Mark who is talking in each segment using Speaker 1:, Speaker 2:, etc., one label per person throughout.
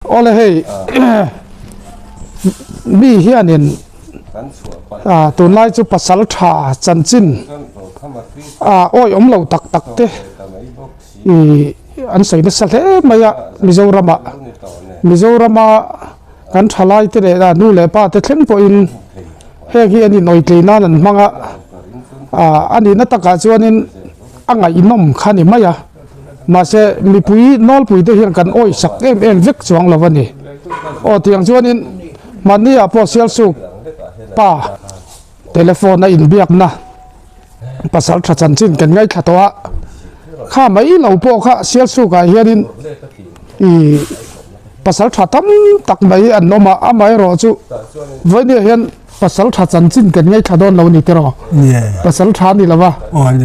Speaker 1: Awle hei mi hianin tunlai chu pasal tha chanchin awi awm lo tak tak te ih an sawi nasa hle mai a Mizoram ah Mizoram a kan thalai te leh nu leh pa te thleng pawhin heng hi an inawihtlei nan an hmang a a nihna takah chuanin a ngaihnawm kha a ni mai a. Mahse, mipui nawlpui te hian kan awih sak em em vek chuang lo a ni. Aw tiang chuanin mahni ah pawh Sialsuk pa telephone a inbiakna pasal tha chanchin kan ngaithla tawh a, kha mai lo pawh kha Sialsuk ah hianin ih pasal tha tam tak mai an awm a, amaherawh chu vawinia hian Pasal tha chanchin kan ngaithla dawn lo ni tiraw? Pasal tha ni lova,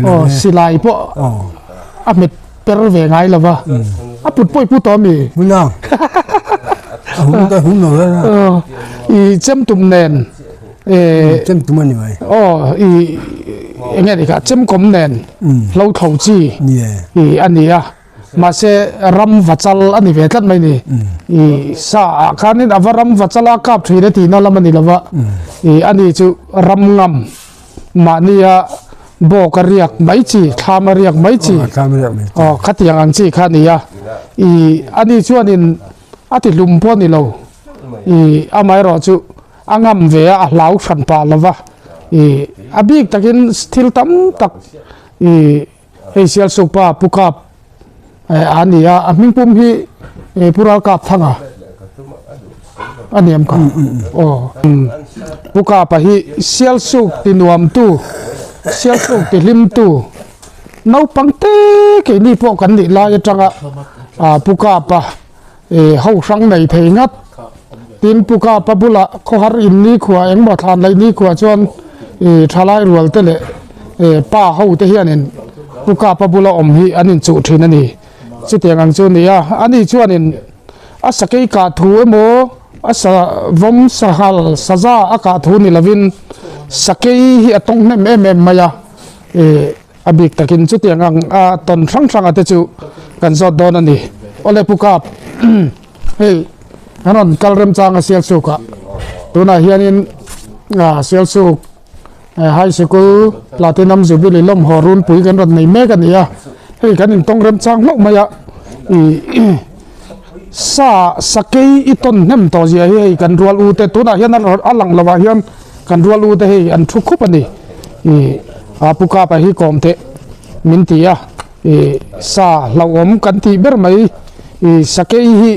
Speaker 1: aw silai pawh a hmet per ve ngai lova, a put pawh i pu tawh ami?
Speaker 2: Pu nang, a hum ka hum lo reng a.
Speaker 1: I chem tum nen,
Speaker 2: Chem tum a ni mai.
Speaker 1: Aw i enge ni kha chemkawm nen hlo thlo chi i a ni a. Mahse, ram va chal a ni ve tlat mai ni. I sa ah khanin a va ram va chal a kap thin e tihna lam a ni lo va. I a ni chu ram ngam mahnia bawk a riak mai chi, thlam a riak mai chi. Aw, khatiang ang chi kha a ni a. I a ni chuanin a ti hlum pawh a ni lo. I amaherawh chu a ngam ve a, a hlau hran pah lo va. I a bik takin thil tam tak i Hei Sialsuk pa Pu Kap a ni a, a hming pum hi Pu Ral Kap Thanga a ni em kha? Aw. Pu Kapa hi Sialsuk ti nuamtu, Sialsuk ti hlimtu, naupang te keini pawh kan nih lai atanga Pu Kapa ho hrang nei thei ngat. Tin Pu Kapa bulah khawhar in nikhua engmaw thlan laih nikhua chuan thalai rual te leh pa ho te hianin Pu Kapa bula awm hi an inchuh thin a ni. Chutiang ang chu a ni a, ani chuanin a sakei kah thu emaw a sa vawm sahal saza a kah thu ni lovin sakei hi a tawng hnem em em mai a. A bik takin chutiang ang a tawn hrang hrang a te chu kan zawt dawn a ni. Awle Pu Kap, hei an rawn kal remchang a Sialsuk ah. Tunah hianin Sialsuk High Sikul Platinum Jubilee lawmhaw runpui kan rawn nei mek a ni a. Hei kan intawng remchang hlauh mai a. Ih sa sakei i tawn hnem tawh zia hi hei kan rual u te tunah hian a lang lovah hian kan rual u te hei an thu khup a ni. Ih a pu kapa hi kawm teh min ti a ih sa hlauhawm kan tih ber mai ih sakei hi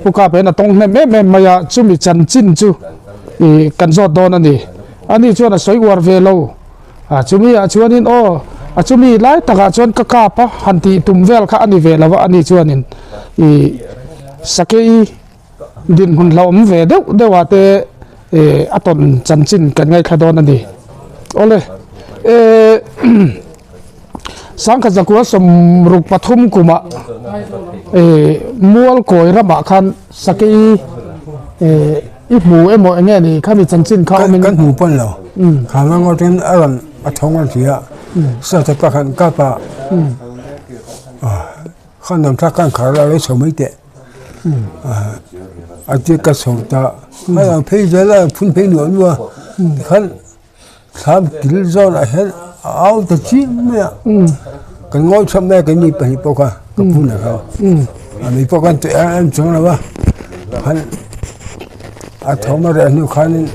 Speaker 1: pu kapa hian a tawng hnem em em mai a chumi chanchin chu ih kan zawt dawn a ni ani chuan a sawi uar ve lo a chumi ah chuanin aw a chumi lai takah chuan ka kap a han tih tum vel kha a ni ve lo a ani chuanin ih sakei Dinhmun hlauhawm ve deuh deuh ah te a tawn chanchin kan ngaithla dawn a ni. Awle, Sangkhat Zakua sawmruk pathum kumah Mualkawi ramah khan sakei i hmu emaw eng nge ni khami chanchin kha awmin.
Speaker 2: Kan hmu pawn lo. Kha hma ngawt in a rawn a thawng a ti a, Sate pakhat kapa khan lam thla khan khar la lo chho mai teh. A ti ka chho ta a lang phei zel a phun phei nuah nuah tikhan thlam kil zawnah hian a au ta chiam mai a kan ngawi chhuak mai a keini pahnih pawh kha ka pu na kha a mi pawh khan tawih em em chuang lo va khan a thawm a reh hnu khanin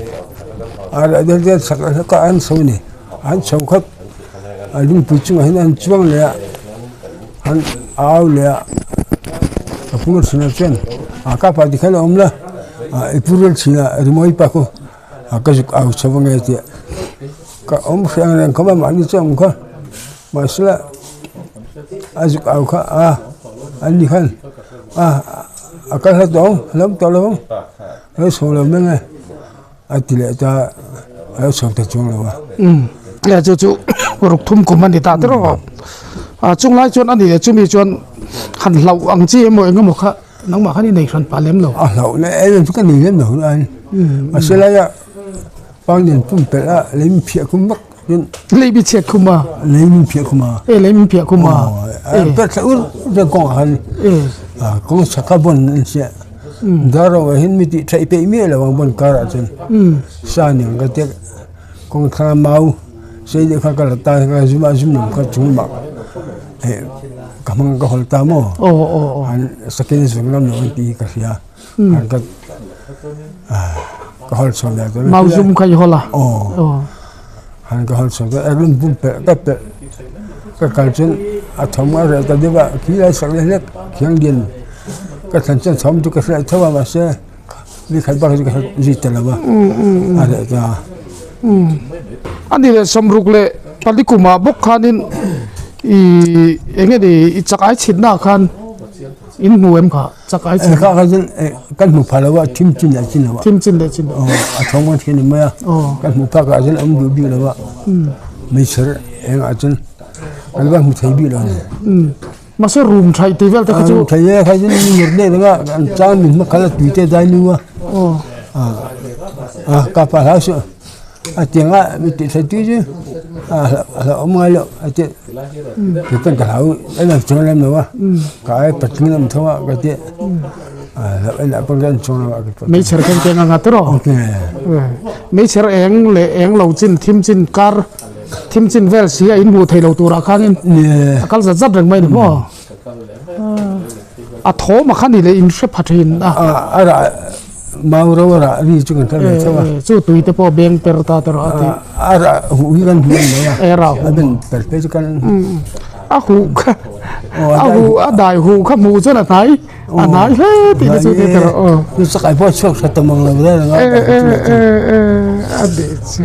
Speaker 2: a reh deuh deuh chak hlek a an chho a ni an chho khat a lungpui chungah hian an chuang leh a. An au leh a, ka pu chhunah chuan a ka pa tikhan a awm la, i pu rel chhinah rimawi pa khu ka zuk au chho ange tih ka awm hreh ang reng khawp a mahni chu a awm kha mahsela a zuk au kha a an ni khan a a kal hla tawh ang a lo awm tawh lo ang a lo chho lo mai ange a ti leh ta a lo chho ta chuang lo a.
Speaker 1: Umm chu chu ruk thum kum a ni ta tiraw a chung lai chuan a ni chumi chuan han hlauh ang chi emaw eng emaw kha nangmah khan i nei hran pah lem lo.
Speaker 2: A hlauh na em em chu ka nei lem lo a ni mahse laia pangnian pumpelh a lei min phiah khum vak chuan
Speaker 1: lei mi chhiat khum a
Speaker 2: lei min phiah khum a
Speaker 1: e lei min phiah khum a
Speaker 2: e perh thla ur ur kawngah khan kawng chhaka bawn an siah. Darro ah hian mi tih theih peih miah lo ang ban karah chuan sa nen ka tek kawng thla mau sei deuh kha ka la ta kha zum a zum lam kha chung lamah eh ka hmang ka hawl ta maw an sakin zawng lam lo an tih hi ka hria an ka ka hawl chhuah leh chuan
Speaker 1: mau zum kha i hawl a
Speaker 2: an ka hawl chhuah chuan a rim pum pelh ka pelh ka kal chuan a thawm a reh ta deuh a khi lai sak leh hlek thiang lian ka thlen chuan thawm chu ka hriat tho a mahse ni khat bak chu ka hre zui ta lo a a reh ta
Speaker 1: a ni leh sawmruk leh pali kumah bawk khanin ih eng nge ni i chak ai chhitna ah khan in hmu em kha chak ai chhitna
Speaker 2: kha kha chuan kan hmu pha lo a thim chin leh chin lo a
Speaker 1: thim chin leh chin lo
Speaker 2: a thawng a thian mai a kan hmu phak ah chuan a awm duh bik lo a meichher engah chuan kan va hmu thei bik lo a ni.
Speaker 1: Mahse room thaih tih vel te kha chu.
Speaker 2: Room thaih e kha chu ngir deuh reng a an chang min hma khala tui te dai lu a a ka pa hlau suh a tiang a mi tih thaih tui chu a hlauhawm ngai loh a ti kei pawn ka hlau em em chuang lem lo a ka ai patling lam tho a ka ti a hlauh en ah pawn ka en chuang lo a
Speaker 1: Meichher keng keng anga tiraw meichher eng leh eng lo chin thim chin kar. Thim chin vel si a inhmuh theih loh turah khanin a kal zat zat reng mai ni maw? A thawm a kha ni leh in hre pha thin a.
Speaker 2: A rah mau ro a rah ri chu kan hre ve theuh a.
Speaker 1: Chu tui te pawh beng per ta te rawh a ti.
Speaker 2: A rah huh hi kan hmu mai a.
Speaker 1: A rah huh.
Speaker 2: A ben per phei chu kan.
Speaker 1: A huh kha a huh a dai huh kha hmuh chuan a hnai. A hnai hle tih te chu ti ta rawh aw.
Speaker 2: Chu sakai pawh chhuak tha ta mang lo reng a.
Speaker 1: A nih chu.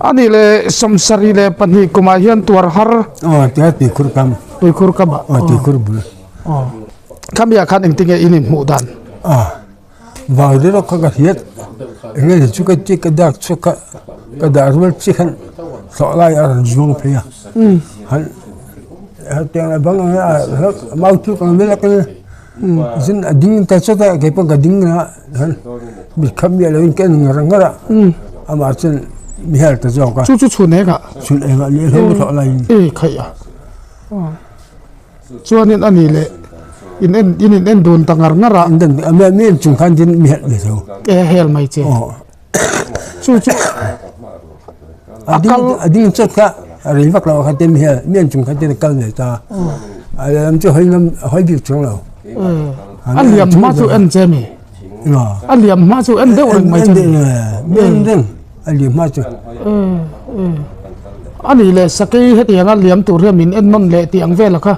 Speaker 1: A nih leh 72 kumah hian tuar har.
Speaker 2: Aw tia tuikhur kam.
Speaker 1: Tuikhur kam ah.
Speaker 2: Aw tuikhur bul.
Speaker 1: Aw. Khami ah khan engtinge in inhmuh dan?
Speaker 2: A vau deuh rawk kha ka hriat. Enge ni chu ka ti ka dak chhuak kha ka dah rual chiah khan thlawh lai a rawn zuang phei a. Han Hetiang a bang ang a mau tluk ang vel a kal zin a ding ta chawt a kei pawh ka ding a mit khap miah lo in ka en ngar ngar a amah chuan mi hel ta zawk a
Speaker 1: chu chu chhun eng ah
Speaker 2: chhun eng ah leh hlawm thlawh laiin
Speaker 1: e khaih a chuanin a nih leh in en in in en dun ta ngar ngar a
Speaker 2: mi en chung khan tin mi hel ve tho
Speaker 1: e hel mai che Chu chu
Speaker 2: a kal a ding chawt kha a rei vak lo kha te mi mi an chung kha te kal ve ta a lam chu hoi ngam hoi bik chuang lo
Speaker 1: a liam hma chu en che mi a liam hma chu en deuh reng mai che
Speaker 2: mi en reng a liam hma chu
Speaker 1: a nih leh sakei hetiang a liam tur hian min en nawn leh tih ang vel a kha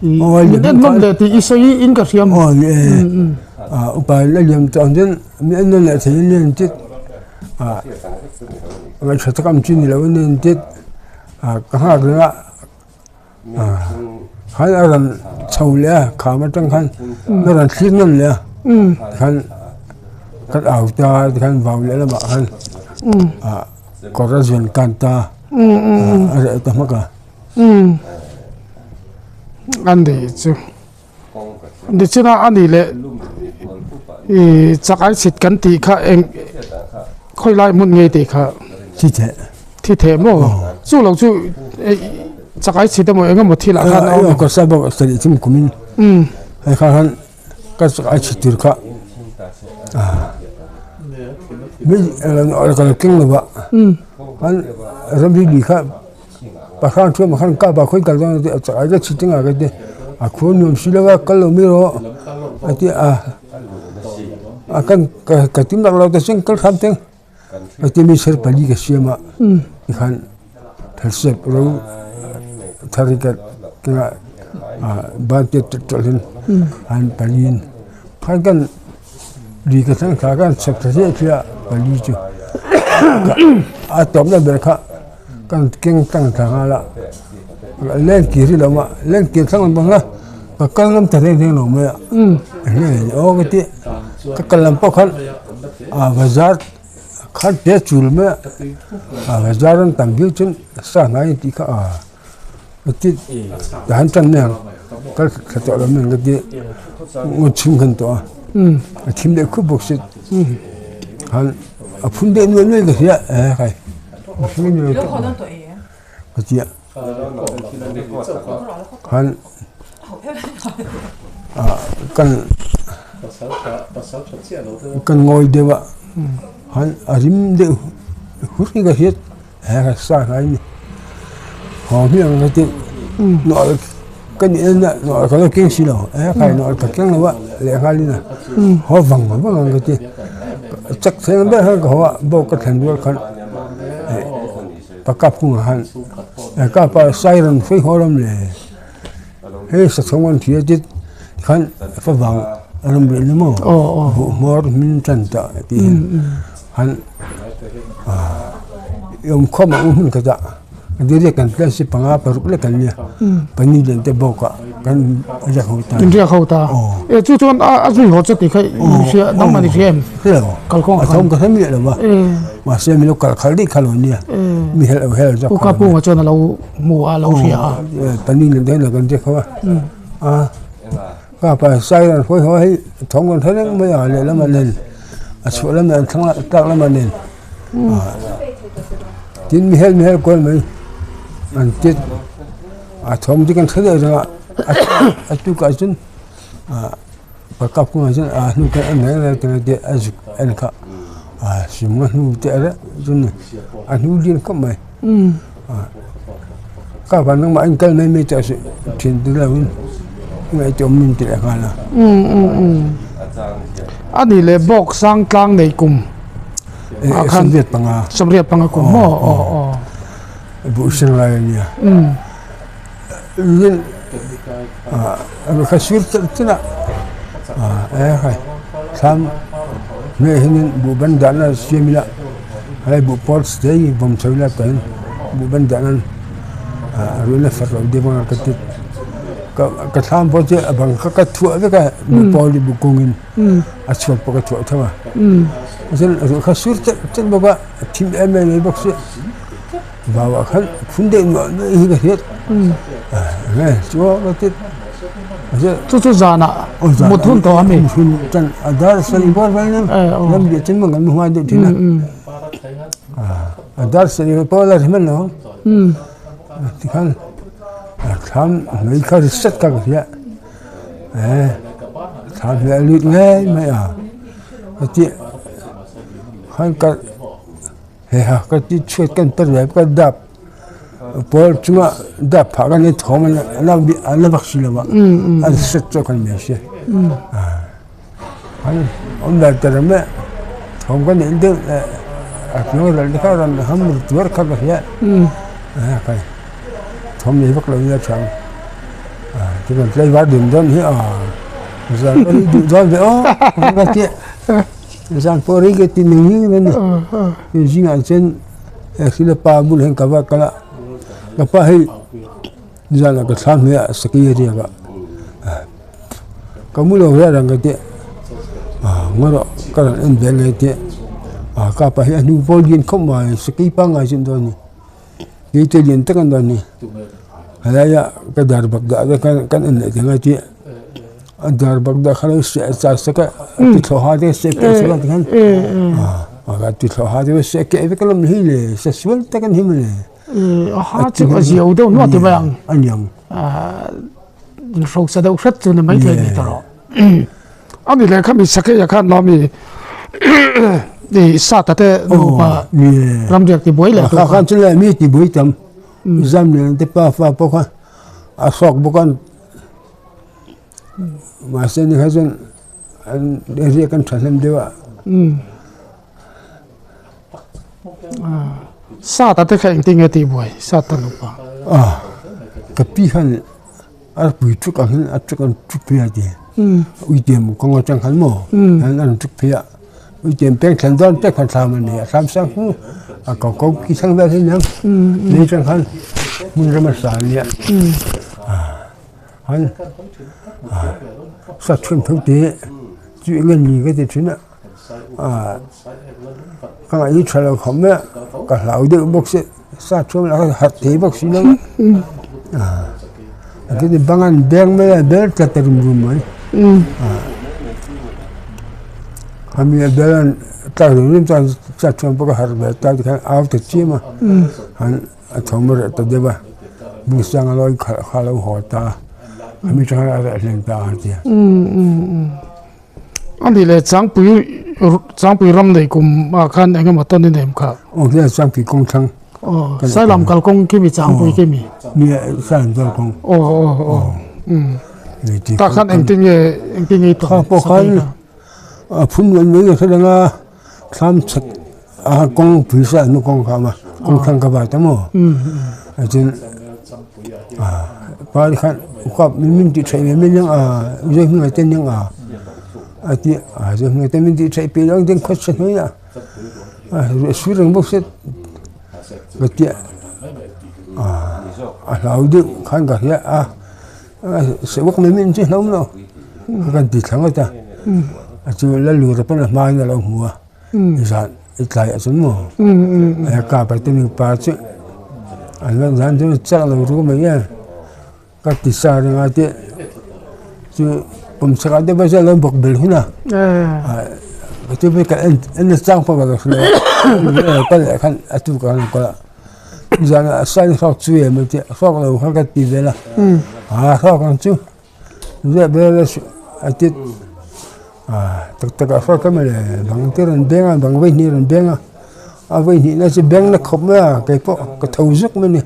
Speaker 1: min en nawn leh tih i sawi in ka hria
Speaker 2: maw upa la liam tawh ang chuan Mi en nawn leh thei in nen tit ah ngaihṭha tak am chi ni lo in nen tit ah ka nghak reng a ah khan a rawn chho leh a kham atang khan a rawn thlir nawn leh a tikhan kan au ta tikhan vau leh lamah khan ah kawr a zuan kan ta a reh ta hmak a.
Speaker 1: An ni chu. Nichina a nih leh ih chak ai chhit kan tih kha eng khawi lai hmun nge tih kha
Speaker 2: thi theh
Speaker 1: thi theh maw chu lo chu chak ai chhit emaw eng emaw thil ah khan a awm
Speaker 2: ka sa bawk sarih thim kumin hei kha khan ka chak ai chhit tur kha mi ka lo keng lo va khan ramri lui kha. Pahrang chuan khan kap ah khawi kal dawn a ti a chak ai ka chhit anga ka ti a khur nuam si lo a kal lo mai rawh a ti a a kan ka tim lak lo ta chuan kal hram teng a ti mi ser pali ka siam a tikhan thasep ro thar hi ka kengah ban te tawlh in an pali in khan kan Ri ka thleng thla khan chhep thla hliah hliah a pali chu a tawpna ber kha kan keng tlang thla nghal a leng kir hi lo awm a leng kir thlang lam pang a ka kal ngam ta reng reng lo mai a enge ni aw ka ti ka kal lam pawh khan a bazar khan te chul mai a a bazar an tam viau chuan sa hnai an tih kha a. Ka ti ka han tan mai ang kal thla tawh lo mai ang ka ti ngaw chhung khan tawh a a thim leh khup bawk si khan a phun deuh nuai nuai ka hria e khai mihring ni lo ka ti a khan ah kan. Kan ngawi deuh a, han a rim deuh hur hi ka hriat he ka sa hnai ni. Haw hmiah ang ka ti nawlh ka nih en a nawlh ka lo keng si lo he khai nawlh ka keng lo a lehnghal in a haw vang vang ang ka ti. Chak thei ang ber khan ka haw a bawk ka thlen rual khan pa kap kungah khan kapa siren hruai haw lam le. Hei sathawng an hria tit khan favang a ram rih ni maw buh hmawr hmin tan ta tih hi han awm khawm ang u hmun khat ah diriak kan tlan si panga paruk lek an nia pahnih lian te bawk ah kan riak ho ta
Speaker 1: in riak ho ta e chu chuan a zui haw che tih kha i hria nangmah i hria em kalkawng
Speaker 2: a thawm ka hre miah lo va mahse min lo kal khalh daih kha lo nia mi helh lo helh zawk
Speaker 1: kha lo nia. Chuan a lo hmu a lo hria a.
Speaker 2: Pahnih leh dawn kan che kho a. A ka pa sai ran hawi hawi hei thawng kan hre reng mai a lehlam ah nen a chhuah lam leh an thlang tlak lamah nen tin mi hel mi hel kual mai an tit a thawm chu kan hre deuh reng a a tukah chuan pa kap kawngah chuan a hnu khan a hmel vel te te a zuk en kha a hrim a hnu te reuh chu ni a hnu lian khawp mai ka van nangmah in kal mai mai tawh suh thian te lo in ngaihtuah awm min ti leh nghal a
Speaker 1: a nih leh bawk sang tlang nei kum
Speaker 2: 75
Speaker 1: 75 kum maw aw aw
Speaker 2: buh hring lai a nia Kha sir telh telh a e khai thlam hmeh hianin buh ban dahna siam ila helai buh pawl te hi vawm chho ila tah hian buh ban dah nan ruihna fat loh deuh anga ka ti ka thlam pawh chu a bang kha ka thuah vek a buh pawl hi buh kungin a chhuat pawh ka thuah tho a chuan ruih kha sur telh telh bawk a a thim em em mai bawk sia. Vau ah khan phun deuh nuah nuah hi ka hriat nge chu ka ti
Speaker 1: chu chu zan ah mut hun tawh ami
Speaker 2: mut hun chan a dar sarih bawr vel nen lam biah chin mang kan mu hma deuh thin a a dar sarih pawh la ri hman lo tikhan a thlam hmei kha ri sat kha ka hria e thlam hmei a lut ngei mai a ka ti khan ka Heiha ka ti chhuat kan per ve ka dap pawl chunga dap phah kan in thawm a la vak si lo a an set chu kan nei si an awm ve ta reng mai thawm kan neih deuh leh a hnuai ral te kha rawn ham ru tuar kha ka hria a thawm nei vak lo nia chang chuan tlaivar dun dawn hi a zan duh dawn ve aw ka tia. Zan pawh rei ka ti ning ning a ni. Zingah chuan Hrila pa bulah hian ka va kal a, ka pa hei zanah ka thla hmeh a sakei a riak a, ka mu lo riat ang ka ti a, ngaw rawh ka rawn en ve ang e ti a, ka pa hi a hnu pawl lian khawp mai sakei pangngai chu an dawn a ni, keite lian tak an dawn a ni, helaia ka dar bak dah te khan kan en leh thei ang a ti a. A dar bak dah kha lo seh char sak a a ti thlawh ha te seh keh sak a tikhan a ti thlawh ha te seh keh vek alawm hi le sa sual tak an hi mawle
Speaker 1: a ha chu a ziau deuh nuah ti mai ang
Speaker 2: a niang
Speaker 1: hrosa deuh hret chu ni maithei ni ta rawh ani leh khami sakei ah khan lawm i i sata te nupa ramriak ti buai leh
Speaker 2: kha khan chu le mi ti buai tam zam lian te pa fa pawh kha a hrawk bawk a Mahse ni kha chuan an riak an tha hnem deuh a.
Speaker 1: Sata te kha engtin nge tih buai sata nupa?
Speaker 2: Ka pi khan a pui tuk ang hian a tuk an tuk phei a ti. Uite mu kawng atang khan maw an an tuk phei a. Uite peng thlen dawn pek khan thlam a ni a thlam sang hu a ko ko ki thlang vel hi niang. Ni tang khan hmun ram a sa a nia. An sa chhun tho te chu eng nge ni ka ti thin a ka ngaih tha lo khawp mai a ka hlau deuh bawk si sa chhun lah kha harh thei bawk si lo a chuti bang an beng mai a bel tla ta rum rum mai khami a bel an tlak rum rum chuan sa chhun pawh ka harh ve ta tikhan au ta chiam a an. A thawm a reh ta deuh a, bus ang a lawi khalh kha a lo haw ta a, a mi tang a reh hlen ta a tia.
Speaker 1: A nih leh Changpui Changpui ram nei kum ah khan eng emaw tawn i nei em kha?
Speaker 2: Aw nia Changpui kawng thlang.
Speaker 1: Aw Sailam kalkawng khi mi Changpui khi mi?
Speaker 2: Nia Sailam kalkawng.
Speaker 1: Aw aw aw umm tah khan engtin nge engtin nge i tawn?
Speaker 2: Kha pawh khan a phun nuam mai ka hre reng a thlam chhak a kawng pui sa an kawng kha a kawng thlang ka vat a maw chuan pa te khan kap min tih theih ve mai aniang a zai hming ah te aniang a a ti a zai hming ah te min tih theih pih ang ten khaw chhe hnuai a a sir reng bawk se ka tia a hlau deuh khan ka hria a. Sehbawk mai min chu hlauh lo ka kan ti thla ngawt a, a chu Lalura pawn a hmain a lo hmu a, zan i tlai ah chuan maw a kap a te nupa chu an lo zan chu chak lo ru mai e, ka ti sa reng a te chu kum chhak ah te pawh chuan a lo bawk bel hun a, chu pawh ka en en na chang pawh ka lo hre lo a kal leh khan a tuk ah khan a kal a. Zanah sain hrawk chu em a tia hrawk lo kha ka ti vel a aa hrawk ang chu ziah vel a a ti aa tak tak ah hrawk em le bang te rawn beng a bang vaihnih rawn beng a a vaihnih na chu beng na khawp mai a kei pawh ka tho zuk mai a ni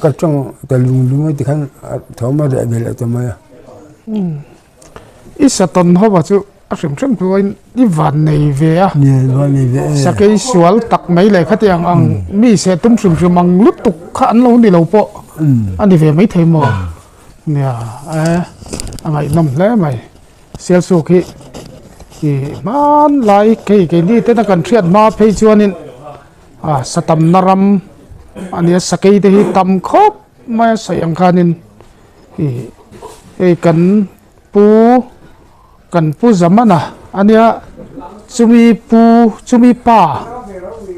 Speaker 2: ka tawng ta lung lung a tikhan a thawm a reh ve leh ta mai a.
Speaker 1: I satawn ho chu a hrim hrim hnuaiin i van nei ve a, sakei sual tak mai leh khatiang ang mi seh tum hrim hrim ang lutuk kha an lo ni lo pawh a ni ve maithei maw? Nia e a ngaihnawm hle mai Sialsuk hi i hmanlai kei keini tena kan hriat hma phei chuanin a satamna ram a nia sakei te hi tam khawp mai a sawi ang khanin. Ih hei kan pu kan pu Zamana ania chumi pu chumi pa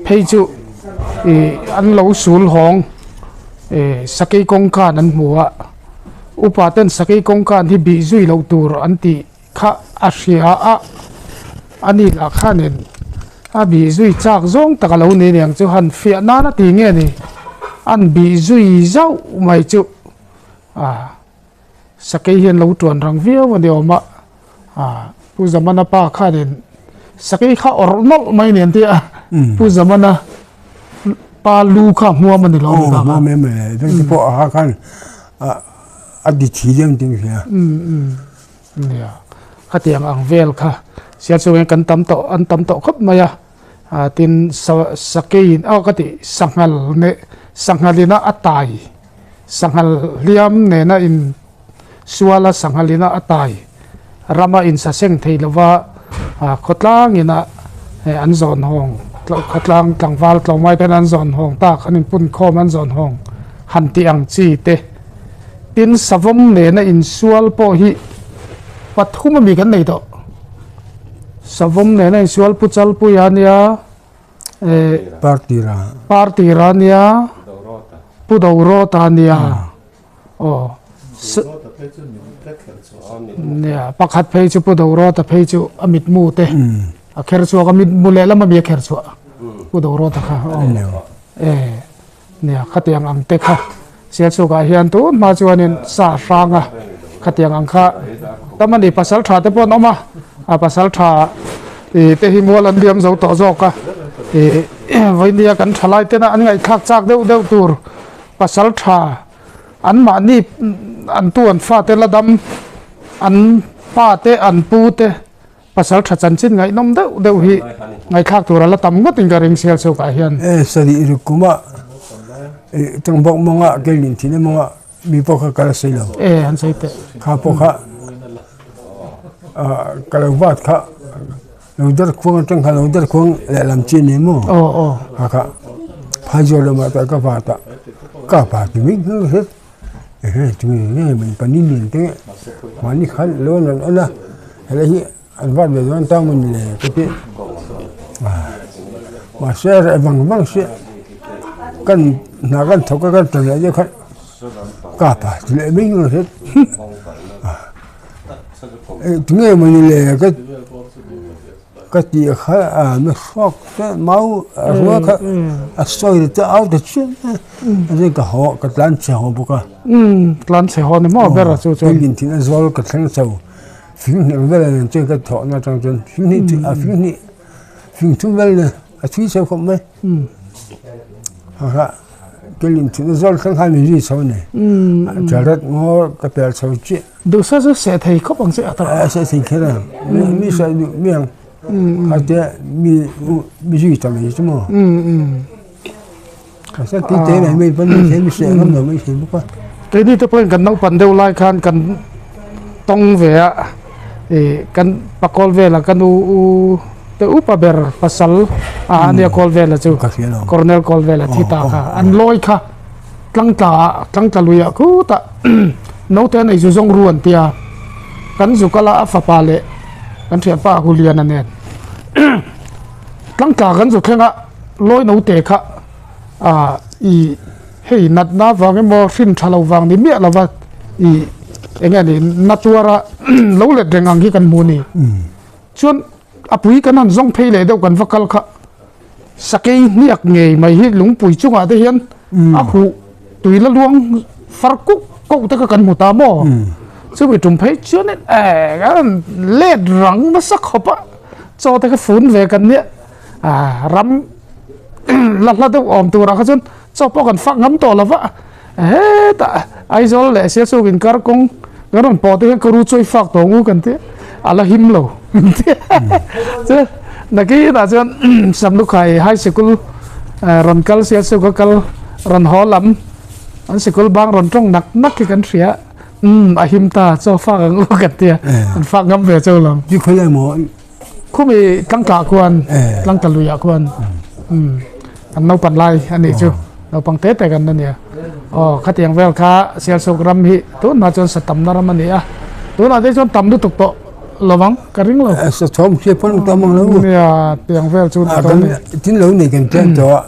Speaker 1: phei chu ih an lo sul hawng ih sakei kawngkan an hmu a upa ten sakei kawngkan hi bih zui loh tur an tih kha a hria a ani lah khanin a bih zui chak zawng tak a lo ni aniang chu han fiah nan a ti nge ni an bih zui zauh mai chu. A sakei hian lo tuan rang viau a ni awm a, a Pu Zamana pa khanin sakei kha awrh nawlh mai nen te a Pu Zamana pa lu kha hmuam a ni lo
Speaker 2: a ni kha. Hmuam em em vek te pawh a ha khan a di thi deuh ting hria.
Speaker 1: Nia khatiang ang vel kha sial chungin kan tam tawh an tam tawh khawp mai a. Tin sakeiin aw ka tih sanghal neh sanghalina a tai sanghal hliam nena in suala sanghalina a tai rama in saseng thei lova khawtlangina an zawn hawng khawtlang tlangval tlawmngai ten an zawn hawng tak an inpun khawm an zawn hawng han tih ang chi te tin savawm nena insual pawh hi pathum ami kan nei tawh. Savawm nena insual pu Chalpui a nia eh
Speaker 2: Partira
Speaker 1: Partira nia Pu Dorawta nia aw nia pakhat phei chu Pu Dorawta phei chu a mitmu te a kher chhuak a mitmu lehlam ami a kher chhuah Pu Dorawta kha aw eh Nia, khatiang ang te kha Sialchhukah hian tun hma chuanin sa hrang a, khatiang ang kha tam a ni. Pasal tha te pawh an awm a, a pasal tha ih te hi mual an liam zo tawh zawk a, ih vawinia kan tha lai tena an ngaihthlak chak deuh deuh tur pasal tha anmahni an tu an fate la dam an pa te an pu te Pasal tha chanchin ngaihnawm deuh deuh hi ngaihthlak tur a la tam ngawt in ka ring sial chhuk ah hian.
Speaker 2: E sarih ruk kum ah e tangbawk mawng ah kei lin thin mawng ah mi pawh kha ka la sawi lo.
Speaker 1: E an sawi teh.
Speaker 2: Kha pawh kha ka lo vat kha lo dar khuang atang kha lo dar khuang lehlam chi a ni maw?
Speaker 1: Aw aw.
Speaker 2: Kha kha phaizawl lamah chuan ka vat a ka vat mai mai hret. Ehe chu nge nge min panin lian te mahni khan lo an rawn en a helai hi an vat ve dawn ta maw ni le ka ti mahse a reh vang vang sia kan hna kan thawk a kan tla leh deuh khan ka pa ti leh mai mai hret tinge maw ni le ka. Ka tih kha a na hrawk te mau a rual kha a sawi te au ta chiam a chuan ka haw ka tlan chhe haw bawk a
Speaker 1: tlan chhe haw ni maw ber a chu chuan
Speaker 2: in thin a zawl ka thleng chho. Fing hnih vel a nen chuan ka thawhna atang chuan fing hnih a fing hnih fing thum vel nen a thui chho khawp mai. Kelin thihna zawr thleng khan min zui chho a ni. Charat ngaw ka pel chho chiah.
Speaker 1: Duhsa chu seh thei khawp ang che a tawrh.
Speaker 2: A seh thei kher a, mi seh duh mi ang kha te mi mi zui ta mai chu maw. Ka seh tui te mai mai pawn mi thei mi seh ngam lo mai thei bawk a.
Speaker 1: Keini te pawhin kan naupan deuh lai khan kan tawng ve a, ih kan pakawl vela ka nu u te upa ber pasal a ania kawl vela chu Colonel kawl vela thi ta kha an lawi kha. Tlangtla ah tlangtla lui ah khutah naute an ei zu zawng ru an tia kan zu kal a a fapa leh kan thianpa Huliana nen tlangtla kan zu thleng a lawi naute kha ah ih hei natna vang emaw hrin tha lo vang ni miah lova ih eng nge ni na tuara lo let reng ang hi kan hmu a ni chuan a pui kan han zawng phei leh deuh kan va kal kha. Sakei hniak ngei mai hi lungpui chungah te hian a huh tui la luang far kuk koh te kha kan hmu ta maw? Chumi tum phei chuan in eh kan let rang nasa khawp a, chaw te kha fun ve kan nia ah ram la hla deuh awm turah kha chuan chaw pawh kan fak ngam tawh lo va, hetah Aizawl leh Sialsuk inkar kawng kan rawn pawh te hian ka ru chawi fak tawh ngu kan ti a la him lo chuan nakinah chuan Samlukhai high sikul rawn kal Sialsuk a kal rawn haw lam an sikul bang rawn tawng nak nak hi kan hria umm a him ta chaw fak ang u kan tia an fak ngam ve chauh lo. Khumi tlangtla khuan tlangtla luiah khuan umm an naupan lai a nih chu naupang te te kan la nia aw khatiang vel kha Sialsuk ram hi tunah chuan sa tamna ram a ni a tunah te chuan tam lutuk tawh lovang ka ring lo
Speaker 2: sa thawm hriat pawn tam ang lo
Speaker 1: nia tiang vel chu
Speaker 2: a kan tin lo nei kan chen tawh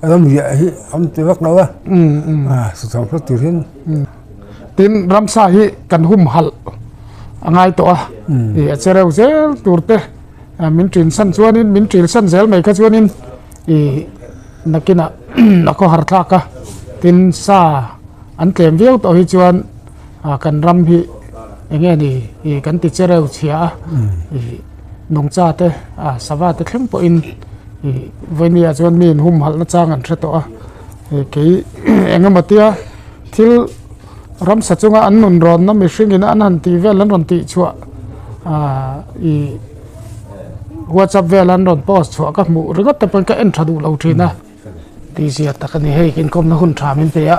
Speaker 2: a ram riah hi am ti vak lo a sa thawm hriat tur hian
Speaker 1: Tin, ramsa hi kan humhalh a ngai tawh a, ih a che reuh zel tur te min ṭin san chuanin min ṭil san zel mai kha chuanin ih nakinah a khawhar thlak a, tin sa an tlem viau tawh hi chuan kan ram hi eng nge ni ih kan ti che reuh chhia a, ih nungcha te sava te thleng pawhin ih vawinia chuan mi in humhalh na chang an hre tawh a, kei eng emaw tia. Thil ramsa chunga an nun rawnna mihringin an han tih vel an rawn tih chhuah aaa ih whatsapp vel an rawn post chhuah ka hmuh ringawt te pawhin ka en tha duh lo thin a tih zia tak a ni hei inkawmna hun tha min pe a.